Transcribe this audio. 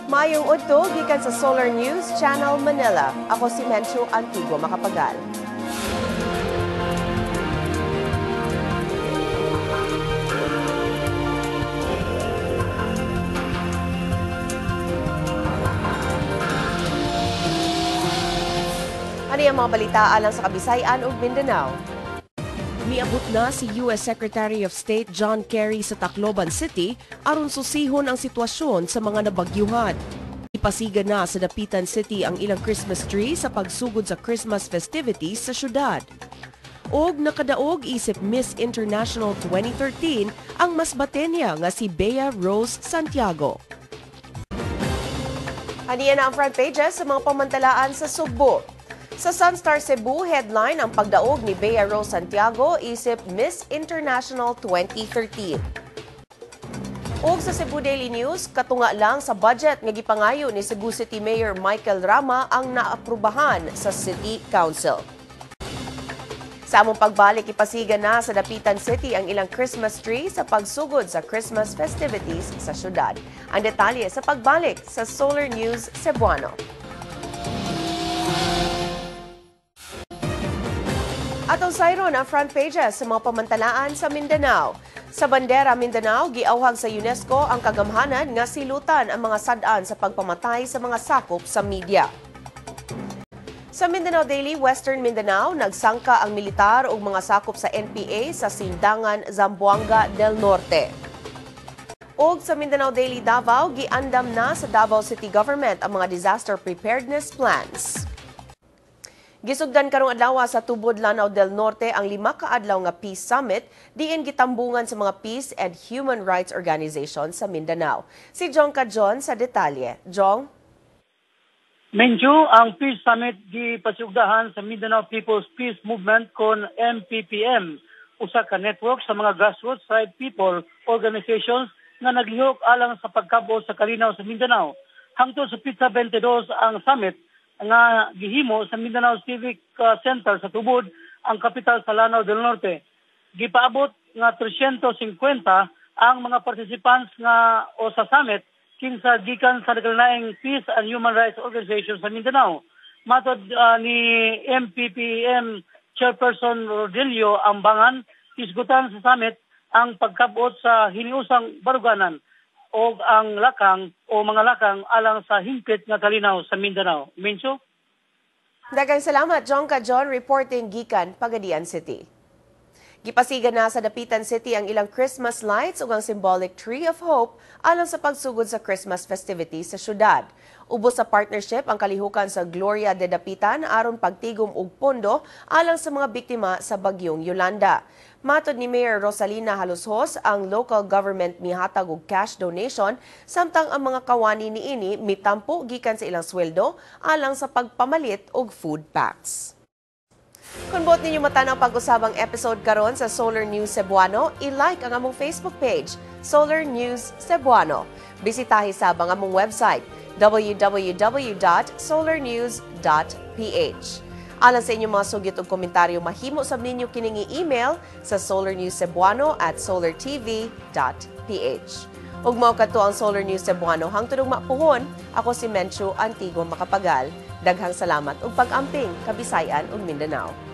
Maayong udto gikan sa Solar News Channel Manila. Ako si Menchu Antigua Macapagal. Ano ang mga balita alang sa Kabisayan ug Mindanao? Miabot na si US Secretary of State John Kerry sa Tacloban City aron susihon ang sitwasyon sa mga nabagyuhan. Ipasiga na sa Dapitan City ang ilang Christmas tree sa pagsugod sa Christmas festivities sa syudad. Og nakadaog isip Miss International 2013 ang Masbatenya nga si Bea Rose Santiago. Haniya na ang front pages sa mga pamantalaan sa Sugbo. Sa Sunstar Cebu, headline ang pagdaog ni Bea Rose Santiago isip Miss International 2013. Ug sa Cebu Daily News, katunga lang sa budget nga gipangayo ni Cebu City Mayor Michael Rama ang naaprubahan sa City Council. Sa among pagbalik, ipasiga na sa Dapitan City ang ilang Christmas tree sa pagsugod sa Christmas festivities sa syudad. Ang detalye sa pagbalik sa Solar News Cebuano. Atong sayron ang front pages sa mga pamantalaan sa Mindanao. Sa Bandera Mindanao, giawhag sa UNESCO ang kagamhanan nga silutan ang mga sad-an sa pagpamatay sa mga sakop sa media. Sa Mindanao Daily, Western Mindanao, nagsangka ang militar ug mga sakop sa NPA sa Sindangan, Zamboanga del Norte. Og sa Mindanao Daily Davao, giandam na sa Davao City Government ang mga disaster preparedness plans. Gisugdan karong adlaw sa Tubod, Lanao del Norte ang 5 ka adlaw nga Peace Summit diin gitambungan sa mga peace and human rights organizations sa Mindanao. Si Jong Kajon sa detalye. Jong? Menjo, ang Peace Summit gipasugdahan sa Mindanao People's Peace Movement kon MPPM, usa ka network sa mga grassroots right people organizations nga naglihok alang sa pagkabot sa kalinaw sa Mindanao. Hangtod sa petsa 22 ang summit nga gihimo sa Mindanao Civic Center sa Tubod, ang kapital sa Lanao del Norte. Gipaabot nga 350 ang mga participants nga o sa summit kinsa gikan sa nagkalaing Peace and Human Rights Organization sa Mindanao. Matod ni MPPM Chairperson Rodelio Ambangan, isgutan sa summit ang pagkabot sa hiniusang baruganan o ang lakang o mga lakang alang sa hingpit nga kalinaw sa Mindanao. Minso? Daghang salamat, Jong Kajon, reporting gikan Pagadian City. Gipasiga na sa Dapitan City ang ilang Christmas lights ug ang symbolic Tree of Hope alang sa pagsugod sa Christmas festivities sa syudad. Ubos sa partnership ang kalihukan sa Gloria de Dapitan aron pagtigom og pondo alang sa mga biktima sa bagyong Yolanda. Matod ni Mayor Rosalina Jalosjos, ang local government mihatag og cash donation samtang ang mga kawani niini mitampo gikan sa ilang sweldo alang sa pagpamalit og food packs. Kung buot ninyo matan-aw pag-usabang episode karon sa Solar News Cebuano, i-like ang among Facebook page, Solar News Cebuano. Bisitahi sab ang among website, www.solarnews.ph. Alang sa inyong mga sugit ug komentaryo, mahimo sab ninyo kining i-email sa solarnewscebuano@solartv.ph. Ug mao kadto ang Solar News Cebuano hangtod ugma puhon. Ako si Menchu Antigua Macapagal. Daghang salamat ug pag-amping Kabisayan ug Mindanao.